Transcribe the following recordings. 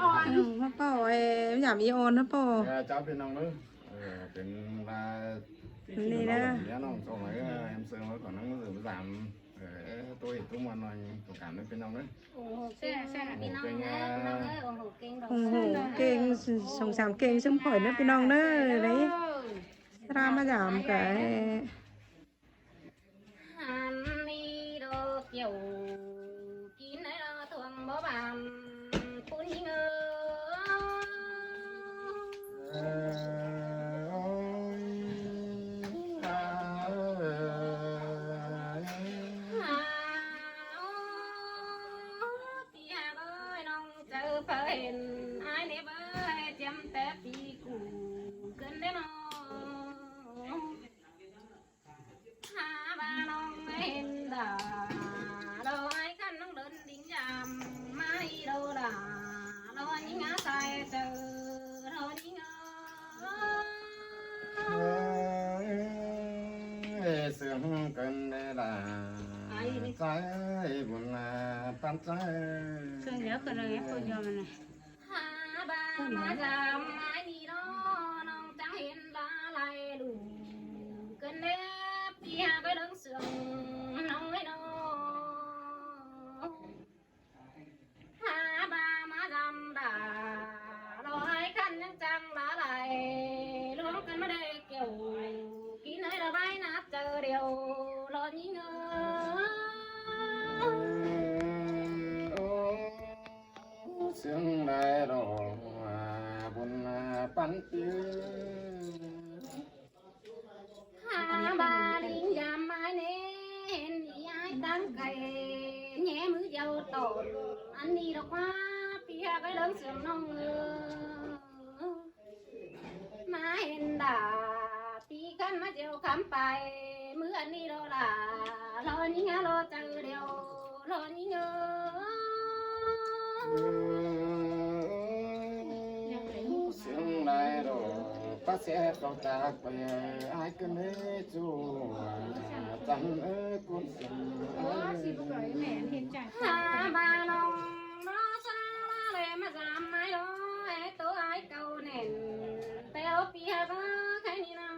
ອອນ ອືມ ມາເປົ່າ ເອີ ຢາມອີອອນມາເປົ່າ ເອີ ເຈົ້າພີ່ນ້ອງເອີຍ ເອີ ເປັນວ່າ ນີ້ນະ ເມຍນ້ອງສົ່ງໃຫ້ ເອີ ແຮມເຊີງໄວ້ກ່ອນນຳ ມື້ສາມ ເອີ ໂຕເຮັດໂຕມ່ວນໜ້ອຍສົງການເດີພີ່ນ້ອງເອີຍ ໂອ້ໂຫ ເກັ່ງ ພີ່ນ້ອງເອີຍ ພີ່ນ້ອງເອີຍ ໂອ້ໂຫ ເກັ່ງດອກ ໂອ້ໂຫ ເກັ່ງ ສອງສາມເກັ່ງຊຸມຂ້ອຍເດີພີ່ນ້ອງເດີ ນີ້ ສະລາມມາຢາມກະ ຫັ້ນນີ້ດອກແກ້ວ ກິນໃນລາວທວງບໍ່ບາມ ຄຸນຍິງເອີຍ ພີ່ຮັກເອີຍ ນ້ອງເຈີເພິ່ນ ອ້າຍນີ້ເບີຍ ຈຳແຕ່ປີກູເກີນເດ້ນ້ອງ ຫາວ່ານ້ອງເຫັນດາ ລອຍຄັນນ້ອງເດີນດິງຍາມ ມາອີໂດລາ ລອຍຍິງອາໄສເຈີ ລອຍຍິງເອີຍ ເຊື່ອງເກີນເດ້ລາ ໃຈບຸນນາປັນໃຈ ເຊື່ອງເດີ ເຄີຍເລີຍ ຄົນຍອມມັນນະ. ຫາບາມາຈຳໄມ້ນີ້ເນາະ ນ້ອງຈັ່ງເຫັນລາໄລລູກ ເກີນແນບທີ່ຫາໄປເລື່ອງເຊື່ອງນ້ອງເອີຍເນາະ ຫາບາມາຈຳດາ ລອຍຄັນຍັງຈັງລາໄລ ຫຼວງກັນມາໄດ້ ແກ້ວ ກິນໃຫ້ລະບາຍໜ້າເຈີດຽວ ລອຍຍິງເອີຍ ເຊິ່ງໄດ້ດອກບຸນປັນປີ ຫາບາລິງຍາມມາແນ ເຫັນອີອ້າຍຕັ້ງໄກ ແຍມືດຽວຕອນ ອັນນີ້ດອກວ່າ ປຽກໄປເລື່ອງເຊື່ອງນ້ອງເອີຍ ມາເຫັນດາ ປີຄັນມາຈຽວຄຳໄປ ມື້ອັນນີ້ລໍລາ ລໍຍິງຫາລໍເຈີດຽວ ລໍຍິງເອີຍ ເຊິ່ງໄດ້ດອກປະແສເຂົ້າຈາກໄປ ອ້າຍກໍເລີຍຈູ້ ຈັນເອີຍກຸນເຊິ່ງ ຫາບານ້ອງ ນອສາລາເລມາສາມໄມ້ລອຍ ໂຕອ້າຍເກົ່າແໜ້ນ ແຕ່ເອົາປຽກໃຄນີ້ນາ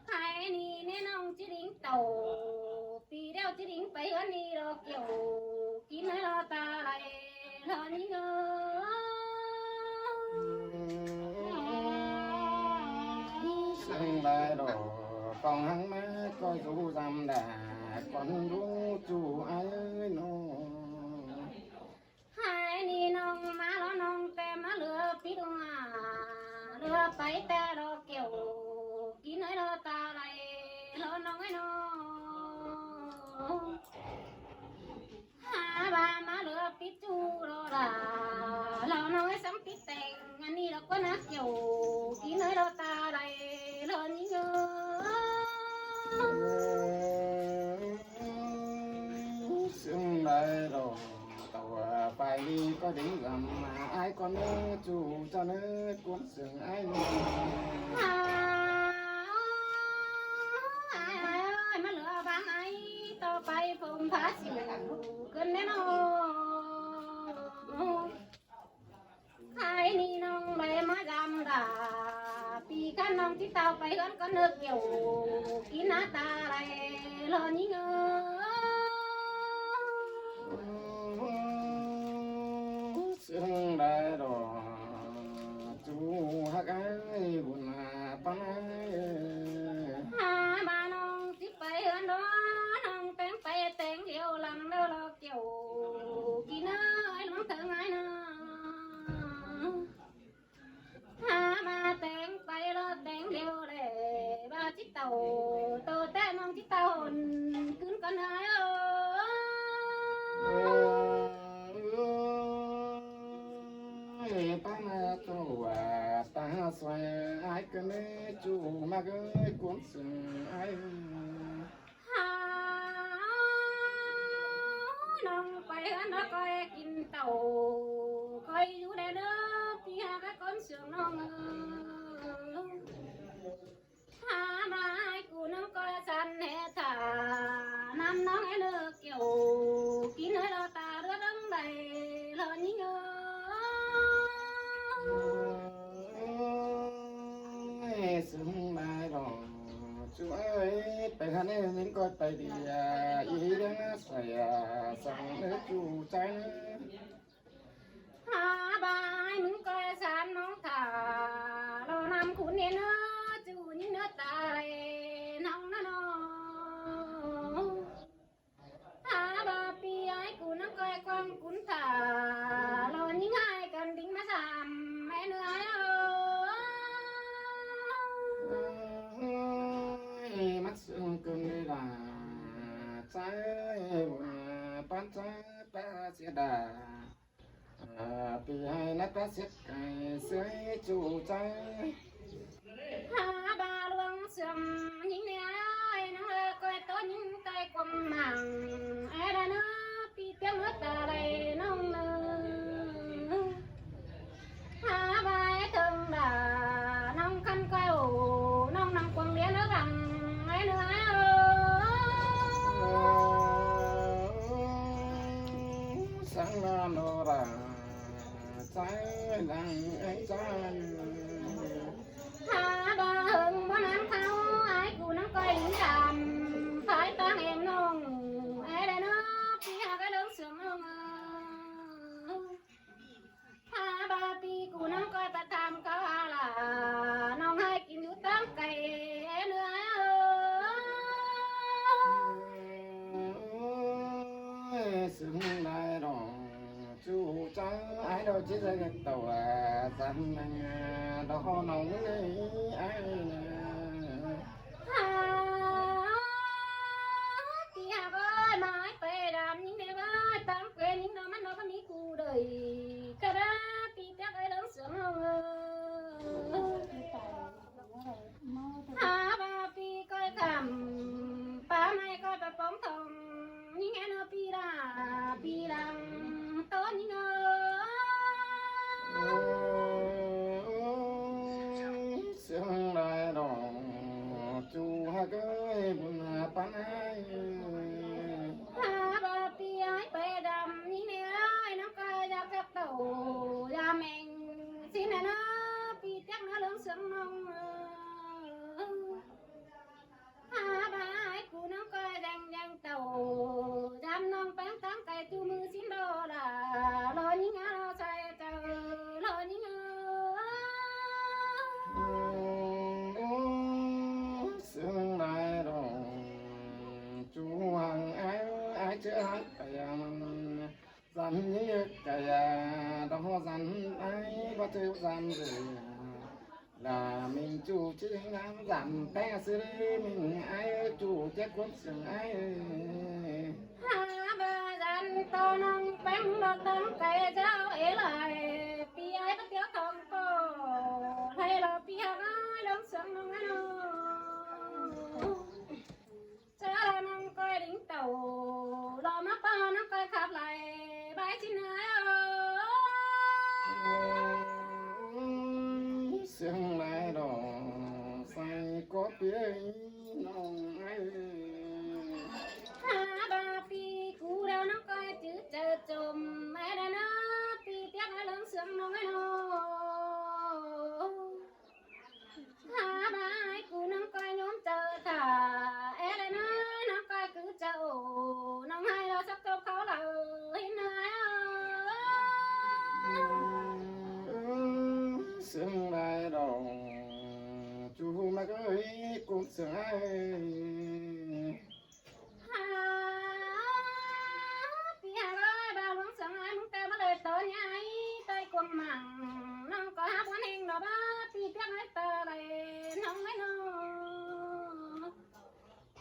ໃຄນີ້ແນ່ນ້ອງຈິລິງເຕົາ ປີດຽວຈິລິງໄປເຮືອນນີ້ດອກແກ້ວ ກິນໃຫ້ລໍຕາໄຫຼ ລໍຍິງເອີຍ ເຊິ່ງໄດ້ດອກ ຕ້ອງຫັງມາກໍຢູ່ດຳດາ ກ່ອນດູຈູ້ອ້າຍເອີຍນ້ອງ ໃຄນີ້ນ້ອງມາລໍນ້ອງແຕ່ມາເຫຼືອປິດຫາ ເຫຼືອໄປແຕ່ດອກແກ້ວ ກິນໃຫ້ລໍຕາໄຫຼ ລໍນ້ອງເອີຍນ້ອງ ຫາວ່າມາເຫຼືອປິດຈູ້ລໍລາ ລໍນ້ອງເອີຍສັງປິດແຕ່ງ ອັນນີ້ດອກກວ່ານາແກ້ວ ກິນໃຫ້ລໍຕາໄຫຼ ລໍຍິງເອີຍ ເຊິ່ງໄດ້ດອກ ເຕົາໄປກໍໄດ້ລຳ ອ້າຍກໍເນີຈູ້ເຈົ້າເນີກວນເຊິ່ງອ້າຍເນີ ອ້າຍ ອ້າຍ ອ້າຍ ມາເຫຼືອບາງອ້າຍ ຕໍ່ໄປຜົມພາຊິວ ເກີນແນ່ນອນ ໃຄນີ້ນ້ອງໄດ້ມາດຳດາ ປີຄັນນ້ອງຊິເຕົ້າໄປເຮືອນກໍນຶກຢູ່ ກິນໜ້າຕາໄຫຼ ລໍຍິງເອີຍ ເຊິ່ງໄດ້ດອກ ຈູ້ຮັກອ້າຍບຸນຫາປານອ້າຍ ຫາບານ້ອງຊິໄປເຮືອນດອນ ນ້ອງແຕ່ງໄປແຕ່ງດຽວ ຫຼັງດຽວລອກ ແກ້ວ ກິນເອີຍ ລວງເຖິງອ້າຍນາ ຫາມາແຕ່ງໄປລອແຕ່ງດຽວແລ ວ່າຊິເຕົ້າ ໂຕແຕ່ນ້ອງຊິເຕົ້າຫົນ ຄືນກ່ອນອ້າຍເອີຍ ປານເຈົ້າວ່າຕາສວຍ ອ້າຍກໍເລີຍຈູ້ມາເກີຍກວນເຊິ່ງອ້າຍ ຫານ້ອງໄປເຮືອນດອກ ຂ້ອຍກິນເຕົ້າ ຂ້ອຍຢູ່ແດ່ເດີ ພີ່ຫາກະຄົນເຊື່ອງນ້ອງເອີຍ ຫາມາໃຫ້ກູນ້ອງກໍສັນແຫ່ຖ້າ ນຳນ້ອງແດ່ເດີແກ້ວ ກິນໃຫ້ລອຕາເລືອດເລິງໄດ້ ສະຫາຍດອກ ຈູເອີຍ ໄປຫາແນວຍິງກໍໄປເດຍ ອີເດຍນາສາຍ ສັງເດີຈູໃຈ ຫາບາຍມຶງກໍສານນ້ອງຖ້າ ລໍນຳຄຸນເນ ຈູຍິງເນຕາຍ ນ້ອງນະນ້ອງ. ຫາບາປີອ້າຍກູນຳກ້ອຍກວາງກຸນຖ້າ ລໍຍິງອ້າຍກັນດິງມາສາມແມ່ເນຍເອີ. ມັນເຊິ່ງເກີນເວລາ ໃຈບຸນປານໃຈປາເສຍດາ ອາ ປີໃຫ້ນັດປະສິດໄກ່ເສຍຈູໃຈ ຫາບາຫຼວງເຊື່ອມຍິງແນວອ້າຍ ນາງເອີຍກ້ອຍໂຕຍິງໃຕ້ກວາງໝັງ ແອດານາປີຕຽມເອີຕາໄລນ້ອງເນີ ຫາບາເທິງດາ ນ້ອງຄັນກ້ອຍໂອ ນ້ອງນຳກວາງເດຍເນີບັງ ແອເນີ ສັງນາໂນລາ ໃຈຫຼັງໄອຈັນ ຫາບາເຫິງບໍ່ນານເຂົ້າ ອ້າຍກູນຳກ້ອຍລິງດຳ ພາຍຕາແຫມນ້ອງ ແອເດີເນີ ປີຫາກະເລິງເຊື່ອງນ້ອງເອີ ຫາບາປີກູນຳກ້ອຍປະທາມເຂົາຫາຫຼາ ນ້ອງໃຫ້ກິນຢູ່ຕາມໄກ່ເໜືອເອີ. ເຊິ່ງໄດ້ດອກ ຈູໃຈອ້າຍດອກ ຈິດໃຈກັບຕົວ ສຳນັງດອກນ້ອງເອີຍ ອ້າຍນະ ຫາທີ່ຫາກອ້າຍໝາຍໄປດຳຍິງເດເອີຍ ຕາມເກວນຍິງເນາະ ມັນເນາະ ມັນມີຄູ່ເດີຍ ກະດາປີແຕກເອີຍ ເລື່ອງສວງເຮົາເອີ. ຫາວ່າປີກ້ອຍຄຳ ປາໄມ້ກ້ອຍປະປອງທອງ ຍິງແອນເອີ ປີລາ ປີຫຼັງ ໂຕຍິງເອີ ເຊື່ອງຫຼາຍດອກ ຈູຮັກເອີຍ ບຸນຫາປານອ້າຍ ຫາວ່າປີອ້າຍໄປດຳ ຍິງແອນເອີຍ ນ້ອງກະຢາກກັບໂຕ ຢາແມ່ງ ຊິນນະນາ ປີແຕກນະ ເລື່ອງສວງນ້ອງເອີ. ຫາບາຍກູນ້ອງກອຍແດງແດງເຕົ້າ ຢາມນ້ອງແປງຕາມໄກ່ຈູມືຊິນໂດລາ ລໍຍິງອາລໍໃສ່ເຈົ້າ ລໍຍິງເອີ. ເຊິ່ງໄດ້ດອກ ຈູຫາງອາຍ ອາຍເຈີຫາງໄກ່ມັນ ສັນເຍກະຍາ ດອກສັນໄອ ບໍ່ຖືກສັນເດ ລາມິງຈູຈິງນາງສັນແປງຊິລິມິງໄອ ຈູແຈກຄົນເຊິ່ງໄອ ຫາບາສັນໂຕນ້ອງແປງດອກຕອງໄກເຈົ້າເອລາຍ ປີໄອປະຕຽວທອງໂປ ໃຫ້ລອປີຫາກອາຍ ດອງເຊິ່ງນ້ອງໄອນ້ອງ. ເຈົ້າລະນ້ອງກ້ອຍລິງເຕົ້າ ລໍມາປ້ານ້ອງກ້ອຍຂັບໄລ່ ບາຍຊິນາຍເອີ. ສຽງຫຼາຍດອກ ໃສ່ກໍເປີຍນ້ອງເອີຍ ຫາບາປີກູດາວນ້ອງກ້ອຍຈື່ເຈີຈົມ ແມ່ນະນາ ປີຕຽກໃຫ້ເລື່ອງເຊື່ອງນ້ອງເອີຍນ້ອງ. ຫາບາຍກູນ້ອງກ້ອຍຍອມເຈີຖ້າ ແອລະນາ ນ້ອງກ້ອຍຄືເຈົ້າ ນ້ອງໃຫ້ລາສັກຈົບເຂົາລາເຫັນນາຍເອີ. ເຊິ່ງໄດ້ດອກ ຈູມັກເອີຍ ກຸນເຊື່ອງອ້າຍ ຫາ ປີຫາເອີຍ ບ່າວຫຼວງສຽງອ້າຍ ມຶງແຕ່ມາເລີຍຕອນໃຫຍ່ ໃຕ້ກວາງໝັງ ນ້ອງກໍຫາບໍ່ເຫັນດອກ ບາດປີຕຽກໃຫ້ຕາໄລ ນ້ອງເອີຍນ້ອງ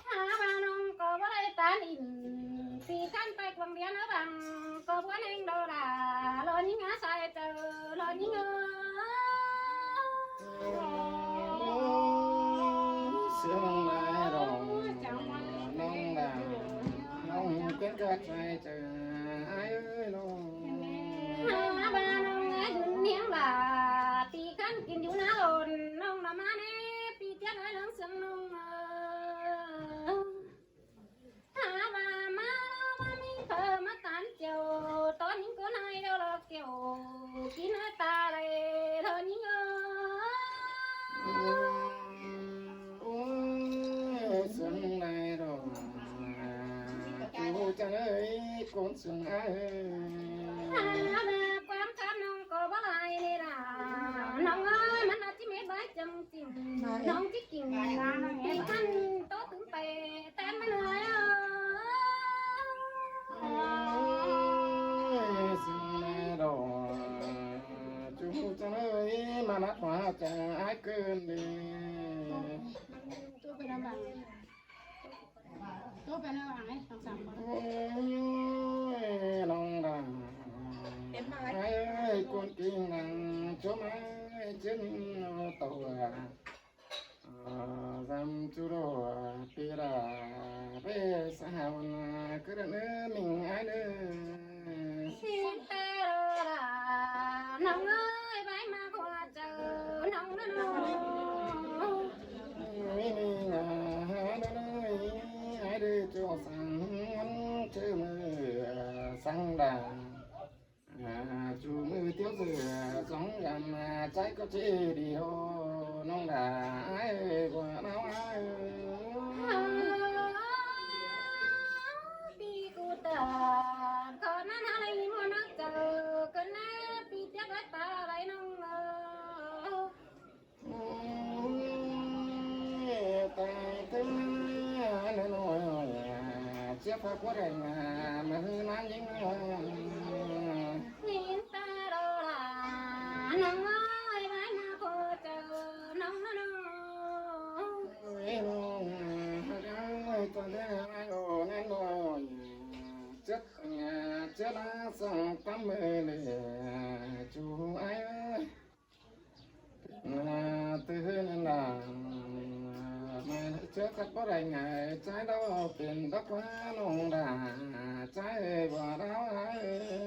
ຫາວ່ານ້ອງກໍບໍ່ໄດ້ຕານອິນ ປີຄັນໃຕ້ກວາງດຽນເອີ ບັງກໍບໍ່ເຫັນດອກ ລາລໍຍິງອາໄສເຈີ ລໍຍິງເອີ. ສຽງຫຼາຍດອກ ນ້ອງດາ ນ້ອງເປັນກະໃຈເຈີ ອ້າຍເອີຍນ້ອງ ຫາວ່ານ້ອງເອີຍຢູ່ນຽງຫຼາ ປີຄັນກິນຢູ່ນາໂລນ ນ້ອງລະມາແນ່ ປີຕຽກເອີຍ ເລື່ອງສຽງນ້ອງເອີ. ຫາວ່າມາລາວ່າມີເພີມາຕານເຈົ້າ ຕອນຍິງກໍນາຍດອກລອກເຈົ້າ ກິນເອີຕາໄລ ເທີຍິງເອີ. ໄດ້ດອກ ຈູຈັງເອີຍ ຄົນສວນອ້າຍເອີຍ ຄວາມຄຳນ້ອງກໍບໍ່ຫຼາຍນີ້ລະ ນ້ອງເອີຍ ມັນອາດຊິເມັດໄວ້ຈັ່ງຈິງ ນ້ອງຈິກິງ ທີ່ຄັນໂຕຕື່ມໄປ ແຕ່ນມັນເອີຍ ຊິແມ່ດອກ ຈູຈັງເອີຍ ມານັດຫົວໃຈອ້າຍເກີນເດ. ໂອ້ຍ ນ້ອງດາ ເຕັມມາ ອ້າຍເອີຍ ຄົນເກັ່ງໜັງ ໂຈມອ້າຍ ເຈີໜີໂຕ ເອີ ຊຳຈູໂດ ປີດາ ເປສະຫາວັນ ຄືເດີນເອີ ມິງອ້າຍເດີ. ຊິເຕໂລລາ ນ້ອງເອີຍ ໄວ້ມາຫົວໃຈນ້ອງນະນ້ອງ ມີມີງານະນ້ອຍ ໄອ້ເດີ ໂຈສັງ ເທີມື ສັງດາ ຈູມືຕຽວເສືອ ສອງຍາມ ໃຈກໍເຈດີໂອ ນ້ອງດາ ອ້າຍເອີຍ ກວ່າເນາ ອ້າຍເອີຍ ປີກູຕາ ກໍນັ້ນອາໄລມົນເຈີ ກໍແນບປີຕຽກໄລຕາໄລນ້ອງເອີຍ ໂອ້ຍ ຕາຍເທີ ນ້ອຍ ເສຍພາກວ່າໄດ້ງາມ ມາຄືນາງຍິງ ຍິງຕາໂລລາ ນ້ອງເອີຍ ໄວ້ມາພໍເຈີນ້ອງນະນ້ອງ ເອີຍ ນ້ອງຮັກເອີຍ ຕອນແລກໂອ້ ນາງນ້ອຍ ເຈັບ ເຈັບນາງສັງຕຳມືເລ ຈູອ້າຍເອີຍ ນາຕື່ນນາ ແມ່ເຈອກັນບໍ່ໄດ້ງ່າຍ ໃຈດາວເປັນດອກວ່ານ້ອງດາ ໃຈບໍ່ດາວ ເອີຍ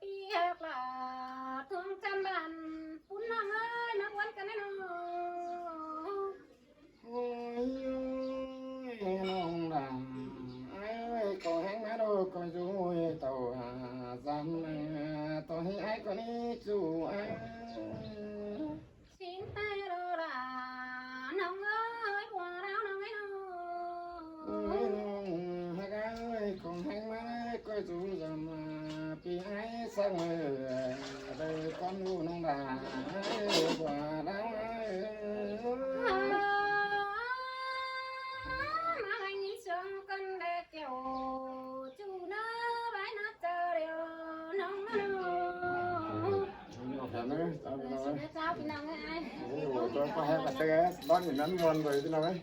ປີຮັກລາ ທວງຈັນບ້ານ ປຸ້ນນ້ອງເອີຍ ມາກວນກັນແນ່ນ້ອງ ໂອ້ຍ ນ້ອງດາ ອ້າຍເອີຍ ກໍແຮງມາໂດ ກໍຢູ່ໂຕ ສາມ ຕໍ່ໃຫ້ອ້າຍກໍນີ້ສູ່ອ້າຍ ຊິງແຕ່ໂລລາ ນ້ອງເອີຍ ຜົວລາວນ້ອງເອີຍນ້ອງ ໂອ້ຍ ນ້ອງຮັກອ້າຍເອີຍ ຂອງແຮງມາ ກໍສູ່ສາມ ປີອ້າຍສັກມື ເດີກ່ອນຮູ້ນ້ອງດາ ເອີ ກວ່າດາວເອີຍ ມາໃຫ້ຍິນສວງກັນແດ່ແກ້ວ ຈູນາບາຍນາເຈົ້າດຽວນ້ອງນະນ້ອງ ອອກແຖວເດີ ເຈົ້າ ເອີ ພີ່ນ້ອງເອີຍ ເຈົ້າ ພີ່ນ້ອງເອີຍ ໂອ້ໂຫ ເຈົ້າ ໄປໃຫ້ປເຕີ ນອນຢູ່ນັ້ນມ່ວນເລີຍ ພີ່ນ້ອງເອີຍ.